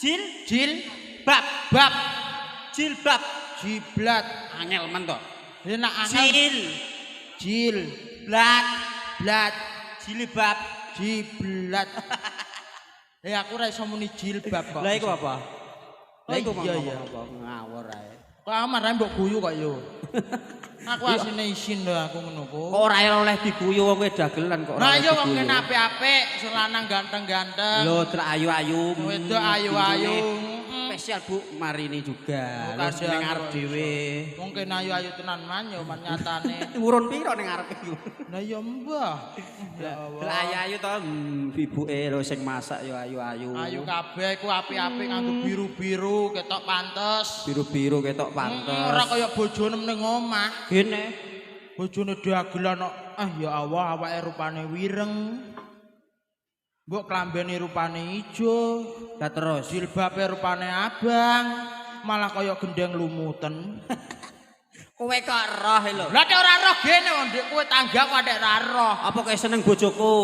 Jil Jil bab bab jilbab. Jiblat. Angel men to. Ya nak angel Jil jil blat blat jilbab. Jiblat. Eh, aku ora iso muni jilbab kok. Lah iku apa? Lah iku Oh, iya, iya. apa ngawur ae. Kok amar ae mbok guyu kok yo. Aku asline isin lho aku ngono ku. Kok ora oleh diguyu wong kowe dagelan kok ora. Nah iya, wong kene apik-apik, sing lanang ganteng-ganteng. Lho, trek ayu-ayu. Wedok ayu-ayu. Spesial Bu Marini juga. Oh, Lho, sing ning ngarep kok dhewe. Wong kene ayu-ayu tenan man yo man nyatane. Urun piro ning ngarep iku? Lah iya mbah. Ya Allah. Lah ayu-ayu to, ibuke lho sing masak yo ayu-ayu. Ayu kabeh iku apik-apik nganggo biru-biru ketok pantes. Biru-biru ketok pantes. Ora kaya bojone ning omah. Gene. Bojone dagelan kok. Ah ya Allah, awake rupane wireng. Mbok klambene rupane ijo, Lah terus jilbabe rupane abang, malah kaya gendeng lumuten. Kowe kok roh lho. Lah nek ora roh gene wong ndek kowe tangga kok ndek ora roh. Apa kowe seneng bojoku?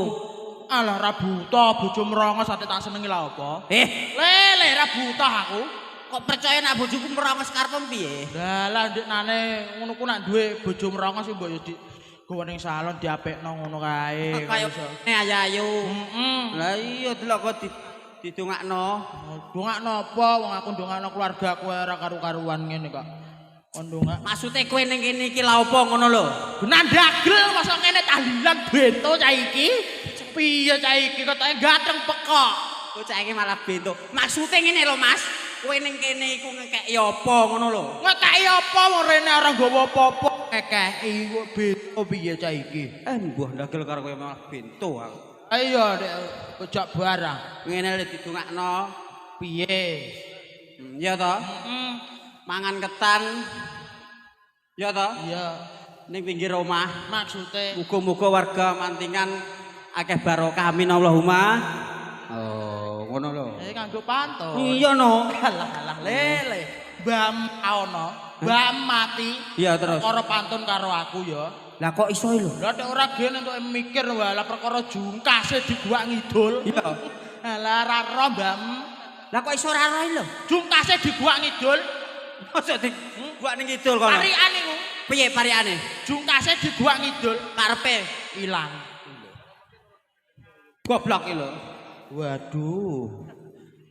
Alah ra buta, bojo merongos ate tak senengi lah apa? Eh, Lele ra buta aku. Kok percaya nek bojoku merongos karepem piye? Lah lah ndeknane ngono ku nak duwe bojo merongos mbok yo di gowo ning salon diapikno ngono kae. Kaya ne ayu-ayu. Heeh. Lah iya delok kok didongakno. Dongakno apa wong aku ndongakno keluargaku ora karu-karuan ngene kok. Kon ndongak. Maksude kowe ning kene iki lha apa ngono lho? Genan dagel mosok ngene tahlilan bento cah iki. Piye cah iki ketoke ganteng pekok. Bocah iki malah bento. Maksude ngene lho Mas, kowe ning kene iku ngekeki apa ngono lho? Ngekeki apa wong rene ora nggawa apa-apa. Ngekeki kok bento piye cah iki? Eh mbuh ndagel karo kowe malah bento aku. Ayo dek kejak barang. Ngene lho didongakno. Piye? Iya toh? Heeh. Mangan ketan. Iya toh? Iya. Ning pinggir omah. Maksude Muga-muga warga Mantingan akeh barokah, amin Allahumma. Oh, ngono lho. Eh nganggo pantun. Iya no. Alah alah lele. Mbam ono, mbam mati. Iya terus. Perkara pantun karo aku ya. Lah kok iso lho? Lah nek ora gene entuk mikir walah perkara jungkase diguak ngidul. Iya. Alah ra roh mbam. Lah kok iso ora roh lho? Jungkase diguak ngidul. Mosok diguak ning kidul kono. Parikan iku. Piye parikane? Jungkase diguak ngidul, Karepe ilang. Goblok iki lho. Waduh.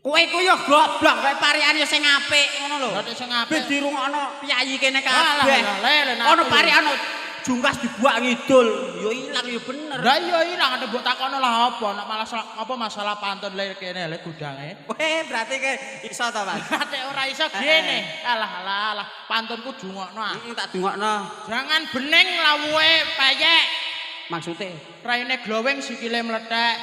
Kowe iku ya goblok, kowe parikane ya sing apik ngono lho. Lah nek sing apik Ben dirungokno piyayi kene Alah, kabeh. alah, lele, nak Ono aku. parikan jungkas dibuak ngidul, ya ilang ya bener. Lah iya ilang nek mbok takono lah apa nek malah apa masalah pantun le kene le gudange. Weh, berarti ke iso to, Mas? Nek ora iso gene. Alah alah alah, pantunku jungokno ah. Heeh, tak dungokno. Jangan bening lawuhe peyek. Maksude Raine glowing sikile mlethek.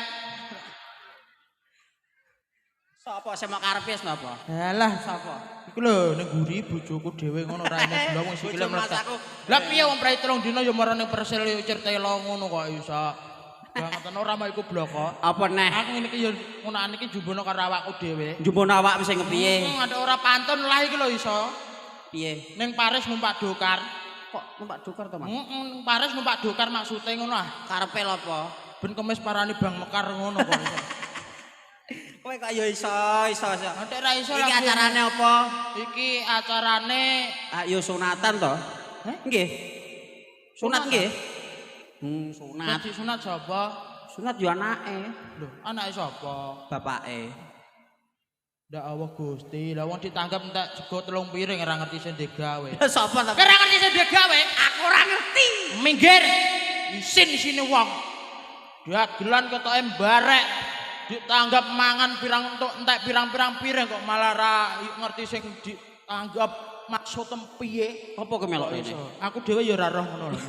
Sapa sing mok karepe sapa? Alah, Sapa? Iku lho ning guri bojoku dhewe ngono raine glowing sikile Bojo mlethek. masaku. Lah piye wong prei 3 dina ya marang ning persil yo certelo ngono kok iso. Bangetan ora mau iku bloko. Apa neh? Aku ngene iki ya ngono iki jumbono karo awakku dhewe. Jumbono awakmu sing kepiye? Ada ora pantun lah iki lho iso. Piye? Ning Paris numpak dokar. Kok numpak dokar to, Mas? Heeh, ning Paris numpak dokar maksude ngono ah. Karepe lho apa? Ben kemis parani Bang Mekar ngono kok iso. Kowe kok ya iso, iso, iso. Nek ora iso Iki lagi. acarane apa? Iki acarane Ah, yo sunatan to? Heh? Nggih. Sunat Sunatan? nggih. Sunat. Sunat sunat sapa? Sunat yo anake, Lho, anake sapa? bapake. Ndak Allah Gusti, lah wong ditanggap entek sego 3 piring ora ngerti sing digawe. Sapa to? Ora ngerti sing digawe? Aku ora ngerti. Minggir. Isin isine wong. Dagelan ketoke mbarek. Ditanggap mangan pirang entuk entek pirang-pirang piring kok malah ra ngerti sing ditanggap maksud piye. Apa kowe melok rene? Aku dhewe ya ora roh ngono lho.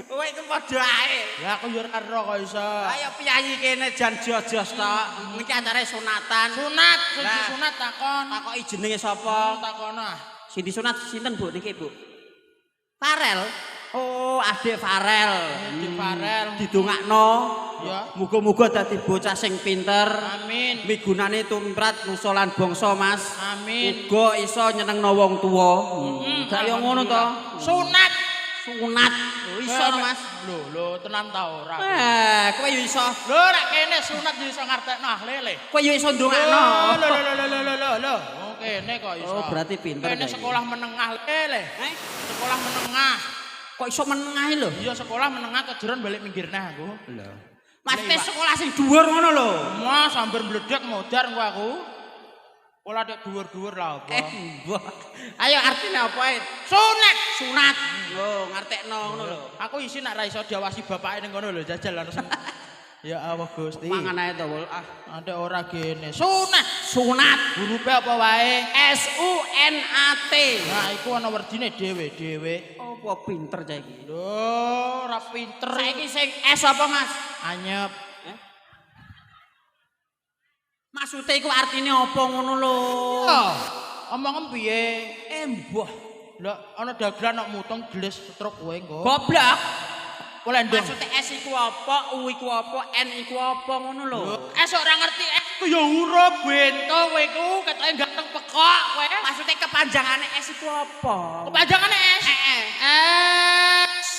Kowe iku padha ae. Ya aku ya ora roh kok iso. Ayo piyayi kene jan jos-jos tok. Iki acarane sunatan. Sunat, sing Lah. disunat takon. Takoki jenenge sapa? Takon ah. Sing disunat sinten, Bu? Niki, Bu? Farel. Oh, adik Farel. Adik Farel. Didongakno. Ya. Muga-muga dadi bocah sing pinter. Amin. Migunane tumrap nusa lan bangsa, Mas. Amin. Uga iso nyenengno wong tuwa. Gak yo ngono to. Sunat. Sunat. Oh, iso to, Mas. Lho, lho tenan ta ora? Eh, kowe yo iso. Lho nek kene sunat yo iso ngartekno ah lele. Kowe yo iso ndongakno. Lho lho lho lho lho lho. Oh, kene kok iso. Oh, berarti pinter. Kene sekolah menengah lele. Eh? Sekolah menengah. Kok iso menengah lho? Iya, sekolah menengah kejeron balik minggir nah aku. Lho. Mas tes sekolah sing dhuwur ngono lho. Mas sambar mledek modar engko aku. Pola dek dhuwur-dhuwur lah apa. Mbah. Ayo artine apa ae? Sunat, sunat. Lho, ngartekno ngono lho. Aku isi nak ra iso diawasi bapake ning kono lho jajal langsung. Ya Allah Gusti. Mangan ae to, Wul. Ah, ande ora gene. Sunat, sunat. Hurufe apa wae? S U N A T. Nah, iku ana werdine dhewe-dhewe. Apa pinter cah iki? Lho, ora pinter. Saiki sing S apa, Mas? Anyep. Maksude iku artine apa ngono lho? Oh, omongem piye? Mbah. Lah ana dagelan kok mutung gelis stroke kowe engko. Goblok. Oleh ndong. Maksude S iku apa, U iku apa, N iku apa ngono lho. S ora ngerti S ku ya huruf bento kowe iku ketoke ganteng pekok kowe. Maksude kepanjangane S iku apa? Kepanjangane S. Heeh. S.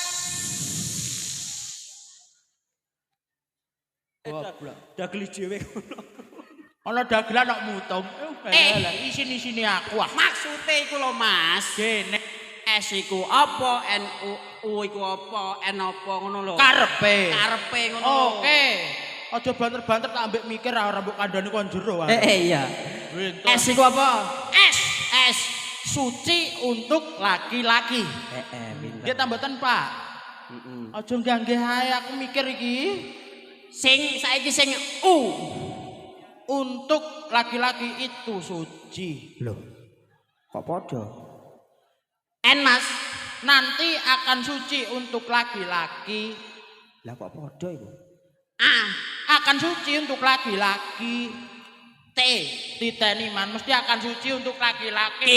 Goblok. Dageli dhewe ngono. Ana dagelan kok mutung. Lah isin-isine aku ah. Maksude iku lho Mas. Gene S iku apa, N U, U iku apa, N apa ngono lho. Karepe. Karepe ngono lho. Oke. Aja banter-banter tak ambek mikir ora mbok kandhani kon jero. Iya. S iku apa? S. S. Suci untuk laki-laki. Pinter. Nggih ta mboten, Pak? Heeh. Aja nggangge ae aku mikir iki. Sing saiki sing U. Untuk laki-laki itu suci. Loh. Kok padha? N, Mas. Nanti akan suci untuk laki-laki. Lah kok padha iku? A. Akan suci untuk laki-laki. T. Titeni man mesti akan suci untuk laki-laki. T.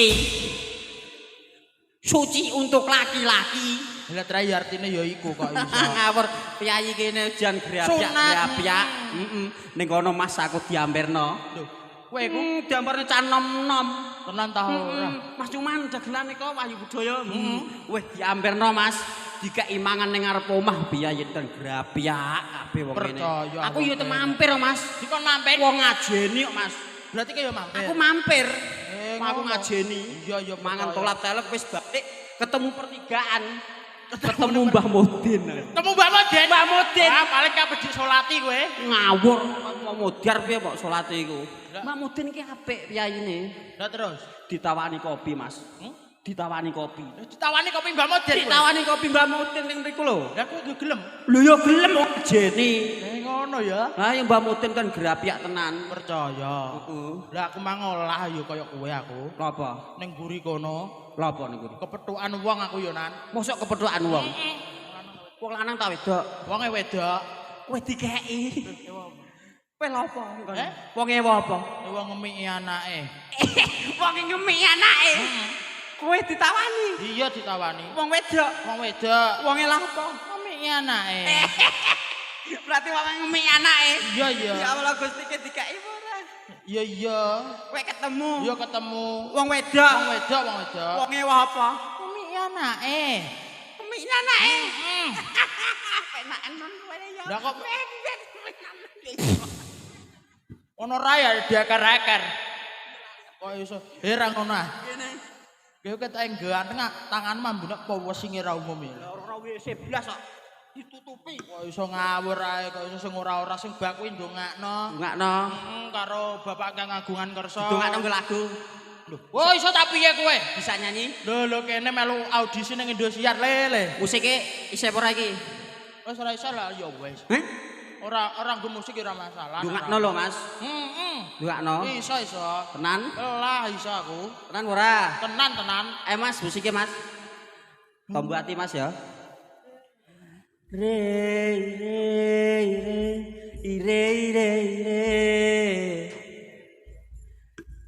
Suci untuk laki-laki. Lah trae artine ya iku kok iso. Ngawur piyayi kene jan grabyak-grabyak. Heeh. Ning kono Mas aku diamperno. Lho, kowe iku Diamperno cah nom-nom. Tenan ta ora? Mas cuman dagelan nika Wahyu Budaya. Weh diamperno Mas. Dikeki mangan ning ngarep omah piyayi ten grabyak kabeh wong kene. Percaya Aku yo mampir Mas. Dikon mampir. Wong ngajeni kok Mas. Berarti kaya mampir. Aku mampir. Aku ngajeni. Iya iya mangan tolat telek wis balik ketemu pertigaan. Ketemu Mbah Mudin. Ketemu Mbah Mudin. Mbah Mudin. Ah, paling kabeh disolati kowe. Ngawur mau modar piye kok salate iku. Mbah Mudin ki apik piyayine. Lah terus ditawani kopi, Mas. Ditawani kopi. Ditawani kopi Mbah Mudin. Ditawani kopi Mbah Mudin ning mriku lho. Lah kowe yo gelem. Lho yo gelem kok ngajeni. Ngono ya. Lah yang Mbah Mudin kan grapyak tenan. Percaya. Heeh. Lah aku mang ngolah yo kaya kowe aku. Lha apa? Ning mburi kono. Lha apa niku? Kepethukan wong aku yo nan. Mosok kepethukan wong? Wong lanang ta wedok? Wonge wedok. Kowe dikeki. Kowe lha apa? Eh? Wonge apa? Wong ngemiki anake. Wong ngemiki anake. Kowe ditawani. Iya ditawani. Wong wedok. Wong wedok. Wonge lha apa? Ngemiki anake. Berarti wong ngemiki anake. Iya iya. Ya Allah Gusti ke dikeki ora? Iya iya. Kowe ketemu. Iya ketemu. Wong wedok. Wong wedok, wong wedok. Wonge apa? Ngemiki anake. Ngemiki anake. Penaken non kowe ya. Lah kok ono ra ya diakar-akar. Kok iso herang ngono ah. Ngene. Kowe ketoke ganteng tanganmu ambune pewesinge ra umum ya. Ora WC blas kok. Ditutupi. Kok iso ngawur ae, kok iso sing ora-ora sing bak kuwi ndongakno. Ndongakno. Karo bapak kang agungan kersa. Ndongakno nggo lagu. Lho, oh iso tak piye kowe? Bisa nyanyi? Lho lho kene melu audisi ning Indosiar lele. Musike isih ora iki? Wis ora iso lah ya wis. Heh? Ora ora nggo musik ora masalah. Ndongakno lho, Mas. Heeh. Ndongakno. Iso iso. Tenan? Lah iso aku. Tenan ora? Tenan tenan. Mas, musike Mas. Tombo ati Mas ya. Re re re ire ire ire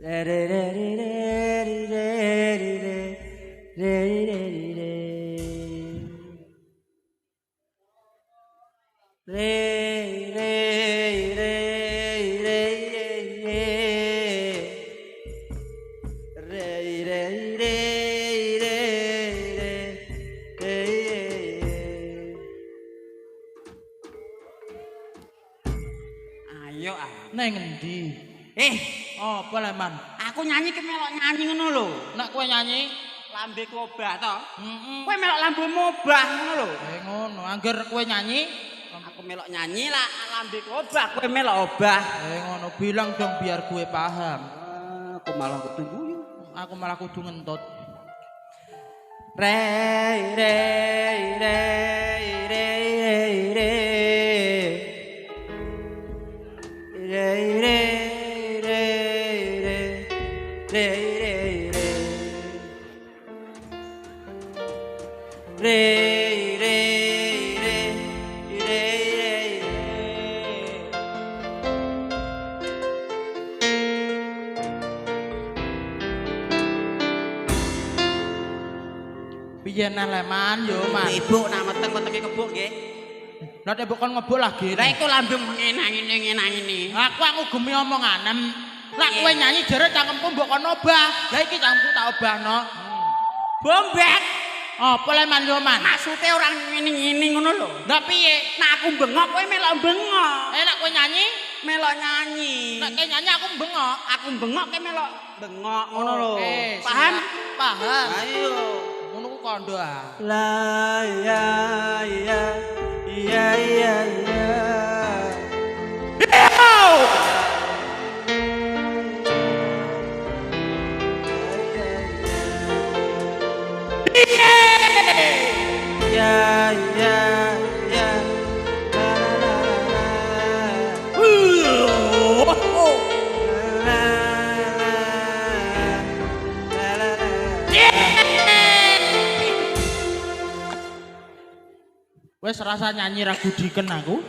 re re re re re re re re re re re re re re re re re. Neng endi? Apa Leman? Aku nyanyi ki melok nyanyi ngono lho. Nek kowe nyanyi, lambeku obah to. Heeh. Kowe melok lambemu obah ngono lho. Ngono, angger kowe nyanyi, aku melok nyanyi lah lambeku obah, kowe melok obah. Ngono, bilang dong biar gue paham. Aku malah kudu guyu. Aku malah kudu ngentut. Re re re re re re re re re re re re re re re. Piye neh Leman yo Man? Ibu nak meteng wetenge kebuk nggih. Lah nek mbok kon ngebuk lagi. Lah iku lambung ngene-ngene ngene. Aku ngugemi omonganem. Lah kowe nyanyi jere cangkemku mbok kon obah. Lah iki cangkemku tak obahno. Bombek. Apa Leman yo Man? Maksude ora ngene-ngene ngono lho. Lah piye? Nek aku bengok kowe melok bengok. Nek kowe nyanyi melok nyanyi. Nek kowe nyanyi aku bengok. Aku bengok kowe melok bengok ngono lho. Paham? Paham. Ayo. Ngono ku kondo ah. La ya ya ya ya ya. Ya ya ya la la la la la la la. Wes rasa nyanyi ra gudiken aku.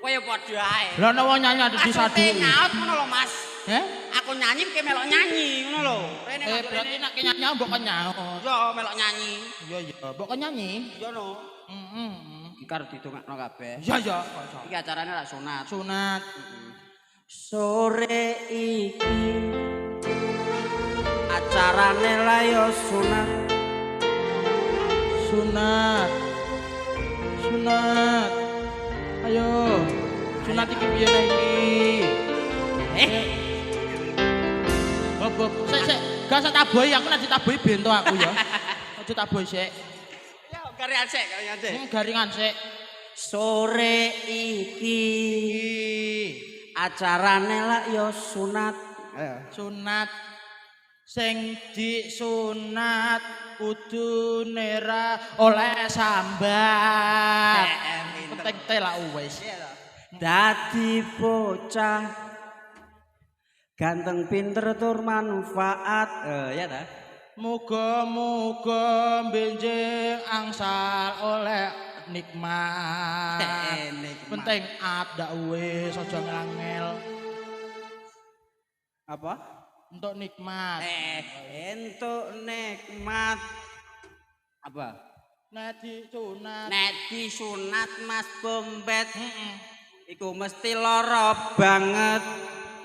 Kowe ya padha ae. Lah nek wong nyanyi ade disaduki. Nyaut ngono lho Mas. Heh? Aku nyanyi kowe melok nyanyi ngono lho. Rene berarti nek nyanyi mbok kon nyaut. Iya melok nyanyi. Iya iya, mbok kon nyanyi. Iya no. Heeh. Iki karo didongakno kabeh. Iya iya. Iki acarane lak sunat. Sunat. Sore iki acarane lah yo sunat. Sunat. Sunat. Ayo. Sunat iki piye nek iki? Bob, sik sik, gak usah tabohi aku nek ditabohi bento aku ya. Aja tabohi sik. Ya garingan sik, garingan sik. Garingan sik. Sore iki acarane lak ya sunat. Sunat. Sing disunat kudune ra oleh sambat. Penting teh lak wis. Dadi bocah ganteng pinter tur manfaat. Ya ta? Muga-muga benjing angsal oleh nikmat. Penting at ndak wis aja ngangel. Apa? Entuk nikmat. Entuk nikmat. Apa? Nek disunat. Nek disunat Mas Bombet. Iku mesti lara banget.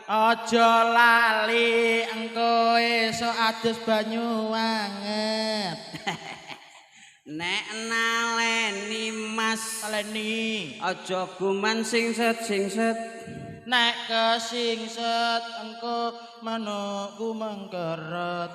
Aja lali engko esuk adus banyu anget. Nek naleni Mas, naleni. Aja guman singset-singset. Nek kesingset engko manukku mengkeret.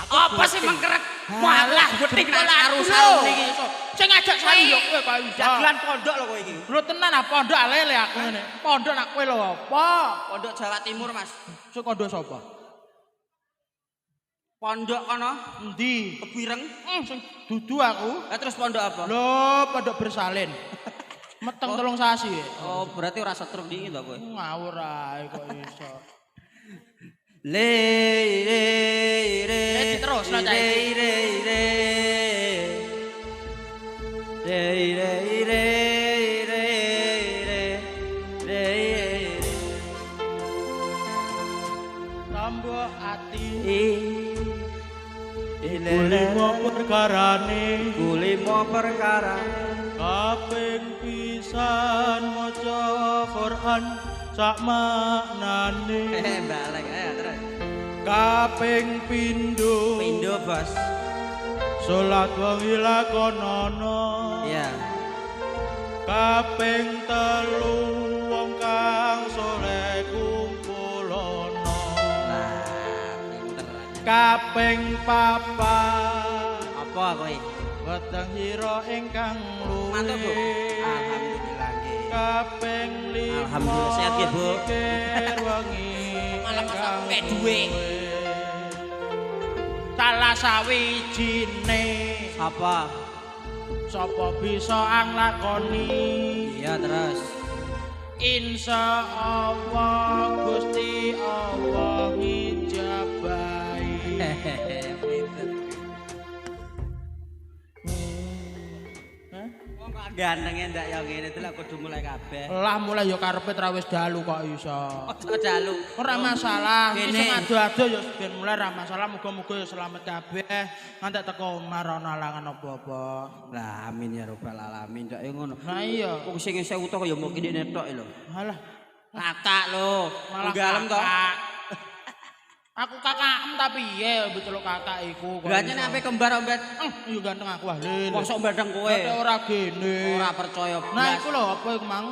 Apa sih mengkeret? Malah geting nang saru-saru niki. Sing ngajak saru ya kowe kok iso. Dagelan pondok lho kowe iki. Lho tenan ah pondok lele aku ngene. Pondok nak kowe lho apa? Pondok Jawa Timur, Mas. Sing kondo sapa? Pondok kono endi? Kebireng. Sing dudu aku. Lah terus pondok apa? Lho, pondok bersalin. Meteng 3 sasi. Oh, berarti ora setrum dingin to kowe. Ngawur ae kok iso. Le re re terus re re re re re re re re re Tombo ati kulimo perkarane kulimo perkara kaping pisan maca Quran sak maknane. Balik ayo terus. Kaping pindho pindho bos. Salat wengi lakonono. Iya. Kaping telu wong Kaping papat Apa kowe? Weteng sira ingkang luwih. Mantuk, Bu. Alhamdulillah nggih. Kaping lima. Alhamdulillah sehat nggih, Bu. Zikir wengi Malah masa ingkang kek dhuwit. luwih. Salah sawijine Sapa? sapa bisa nglakoni. Iya terus. Insya Allah Gusti Allah ngijabahi. Hehehe. Pinter. Wong kok gantenge ndak ya ngene delok kudu mulai kabeh. Lah mulai ya karepe trawis dalu kok iso. Aja dalu. Ora masalah, iki Kene. sing ado-ado ya ben mulai ora masalah, muga-muga ya selamat kabeh. Ngantek teko omah ora ono alangan apa-apa. Lah amin ya robbal alamin ndak ya ngono. Nah iya. Wong sing isih utuh ya mung kene tok lho. Alah, Kakak lho, malah dalem to. kakak. Aku kakakem tapi piye betul kakak iku kok. Lah nek ape kembar kok, Mbak? Yo ganteng aku ah lho. Mosok mbandeng kowe. Kate ora gene. Ora percaya Nah blas. iku lho apa iku mang?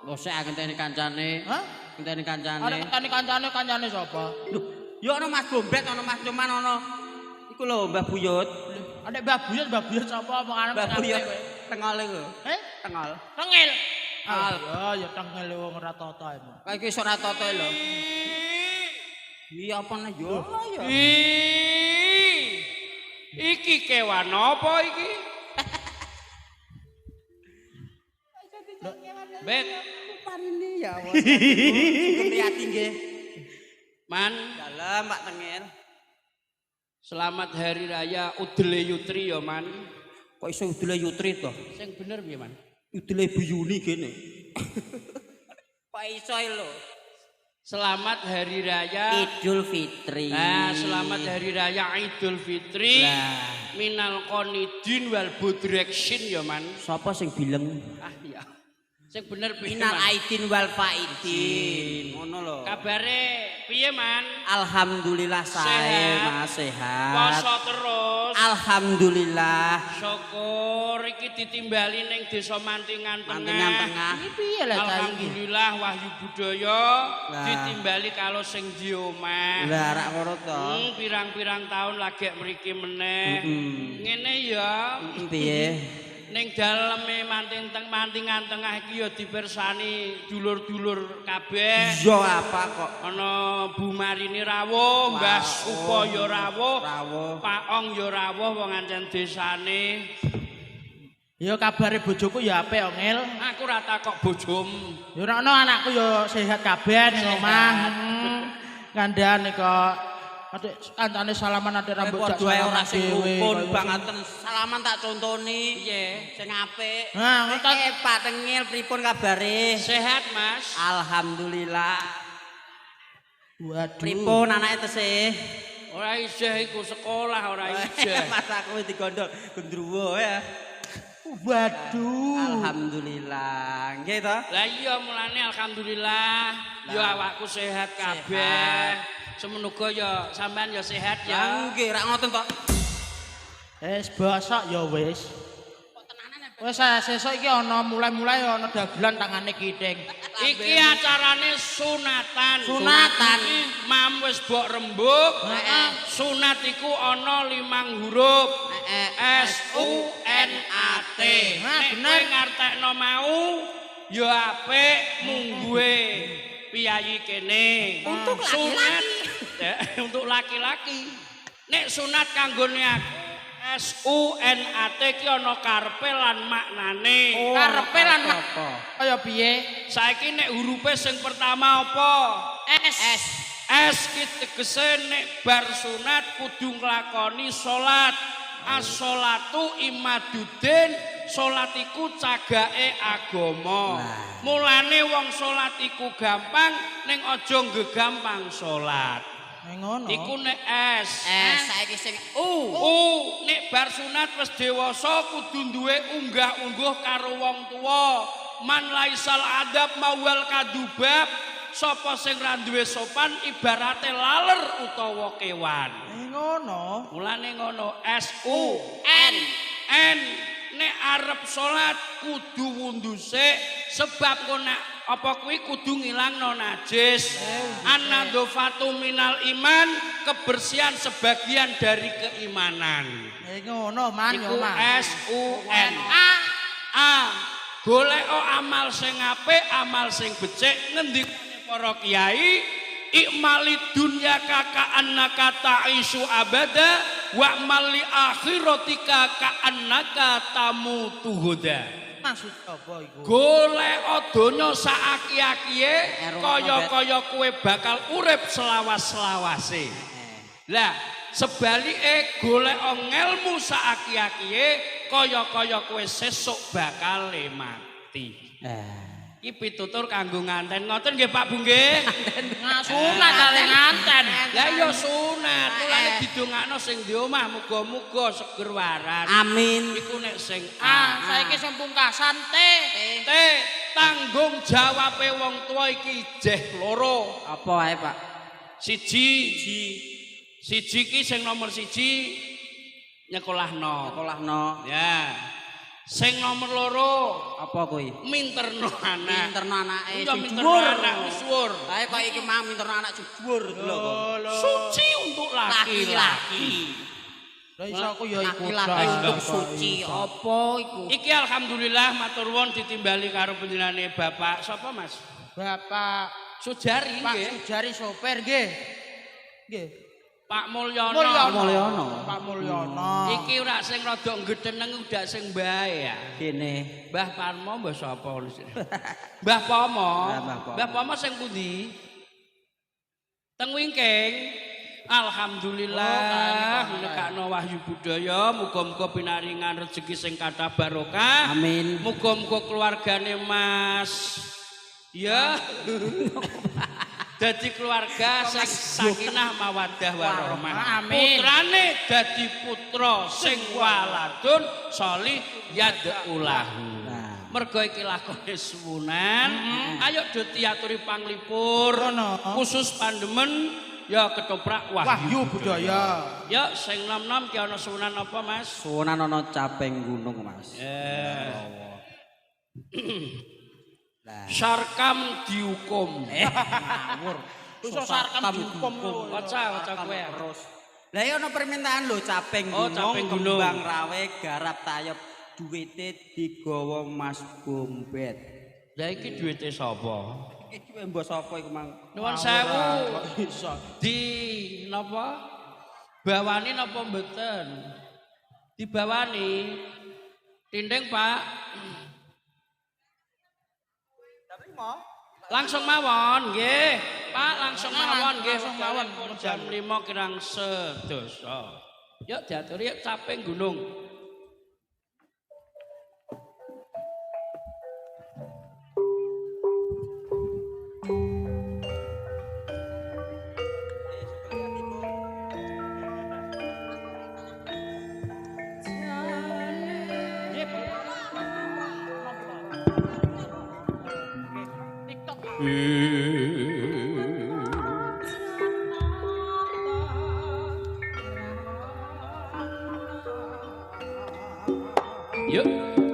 Mosok aku ngenteni kancane. Hah? Ngenteni kancane. Arek ngenteni kancane, kancane sapa? Lho, ya ono Mas Bombet, ono Mas Cuman ono. Iku lho Mbah Buyut. Adek Mbah Buyut, Mbah Buyut sapa omongane Mbah Buyut tengol iku. Eh? Tengol. Tengil. Al. Ah, ya tengil wong ora tata emang. Kayak iki iso ora toto lho. Iya apa nih yo ya. Ih, iki kewan apa iki? Bet, Parini ya Allah. Sugeng ati nggih. Man, Dalem Pak Tengil. selamat hari raya Udele Yutri ya, Man. Kok iso udele Yutri to? Sing bener piye, Man? Udele Bu Yuni kene. Kok iso lho? Selamat hari raya Idul Fitri. Nah, selamat hari raya Idul Fitri. Lah. Minal qonidin wal budreksin ya, Man. Sapa sing bileng? Ah iya. Sing bener piye, Minal Man? aidin wal faidin. Ngono lho. Kabare piye, Man? Alhamdulillah sae Sehat. Mas sehat. Poso terus. Alhamdulillah. Syukur iki ditimbali ning Desa Mantingan Tengah. Mantingan Tengah. Iki piye lah cah iki? Alhamdulillah wahyu budaya Lah. ditimbali kalau sing di omah. Lah rak ngono to. Pirang-pirang tahun lagi mriki meneh. Mm-mm. Ngene ya, Piye? ning daleme Mantingan Tengah iki ya dipirsani dulur-dulur kabeh. Iya apa kok? Ana Bu Marini rawuh, Mbah Supo ya rawuh, Rawuh. Pak Ong ya rawuh wong ancen desane. Ya kabare bojoku ya apik Ongil. Aku ora takok bojomu. Ya ora ono anakku ya sehat kabeh ning omah. Kandhane kok adik kancane salaman adik rambut jak Padha ae ora salaman sing dhewe, rukun kaya banget. Salaman tak contoni. Piye? Sing apik. Nah, ngono Pak Tengil pripun kabare? Sehat, Mas. Alhamdulillah. Waduh. Pripun anake tesih? Ora isih iku sekolah ora isih. Mas aku wis digondol gendruwo ya. Waduh. Alhamdulillah. Nggih to? Lah iya mulane alhamdulillah ya awakku sehat kabeh. Semono ya sampean ya sehat ya. Ya nggih rak ngoten to. Wis bosok ya wis. Wis ah, sesuk iki ana mulai-mulai ana dagelan tangane kiting. Iki acarane sunatan. Sunatan. Iki mam wis mbok rembug. Heeh. Sunat iku ana 5 huruf. Heeh. S U N A T. Nah, Nek bener. kowe ngartekno mau ya apik mungguhe piyayi kene. Untuk Sunat laki-laki. Ya, untuk laki-laki. Nek sunat kanggone aku S U N A T ki ana karepe lan maknane. Karepe lan apa? Kaya piye? Saiki nek hurufe sing pertama apa? S. S. S ki tegese nek bar sunat kudu nglakoni salat. As-sholatu imadudin, salat iku cagake agama. Mulane wong salat iku gampang, ning aja nggegampang salat. Ngono. Iku nek S. S saiki sing U. U nek bar sunat wis dewasa kudu duwe unggah-ungguh karo wong tuwa. Man laisal adab mawal kadubab, sapa sing ra duwe sopan ibarate laler utawa kewan. Ngono. Mulane ngono S U N. N nek arep salat kudu wundu sik sebab kok nek apa kuwi kudu ngilangno najis. An-nadzafatu minal iman, kebersihan sebagian dari keimanan. Ngono man yo Iku man. S U N A A. Goleko amal sing apik, amal sing becik, ngendikane para kiai, ikmali dunya ka'annaka ta'isu abada wa mali akhiratika ka'annaka tamutu huda. Maksud apa iku? Goleko donya saaki-akiye kaya-kaya kowe bakal urip selawas-selawase. Lah, sebalike goleko ngelmu saaki-akiye kaya-kaya kowe sesuk bakal mati. Iki pitutur kanggo nganten. Ngoten nggih Pak Bu nggih? Sunat kali nganten. Lah iya sunat, mulane didongakno sing di omah muga-muga seger waras. Amin. Iku nek sing Ah, A. saiki sing pungkasan T. T, tanggung jawabe wong tuwa iki jeh loro. Apa wae, Pak? Siji, siji ki sing nomor siji nyekolahno. Sekolahno. Ya. Sing nomor loro Apa kuwi? minterno anak. Minterno anake Iya sing minterno dhuwur. anak wis dhuwur. Lah kok iki mau minterno anak sing dhuwur lho kok. Suci untuk laki-laki. Lah iso aku ya iku. Laki-laki untuk suci apa iku? Iki alhamdulillah matur nuwun ditimbali karo panjenengane Bapak sapa Mas? Bapak Sujari Pak nggih. Sujari sopir nggih. Nggih. Pak Mulyono. Mulyono. Pak Mulyono. Iki ora sing rada nggeteneng udak sing bae ya. Kene. Mbah Parmo mbah sapa? Mbah Pomo. Mbah Pomo. Mbah Pomo sing pundi? Teng wingking. Alhamdulillah nekakno wahyu budaya, muga-muga pinaringan rezeki sing kathah barokah. Amin. Muga-muga keluargane Mas ya dadi keluarga sing sakinah mawaddah warahmah. Amin. Putrane dadi putra sing waladun sholih yad'ulahu. Nah. Mergo iki lakone suwunan, ayo do diaturi panglipur. Khusus pandemen ya ketoprak wahyu. Wahyu budaya. Ya sing nom-nom ki ana suwunan apa Mas? Suwunan ana caping gunung, Mas. Lah. Sarkam dihukum. Ngawur. Iso sarkam dihukum. Waca waca kowe. Terus. Lah iya ana permintaan lho caping Oh, gunung, caping gunung. kembang rawe, garap tayub, duwite digawa Mas Bombet. Lah iki duwite sapa? Iki duwe mbok sapa iku mang? Nuwun sewu. Iso. Di napa? Bawani napa mboten? Dibawani. Tinding, Pak. Langsung mawon nggih. Pak, langsung mawon nggih. Langsung mawon. Jam 5 kirang sedasa. Yuk diaturi yuk caping gunung. Yuk.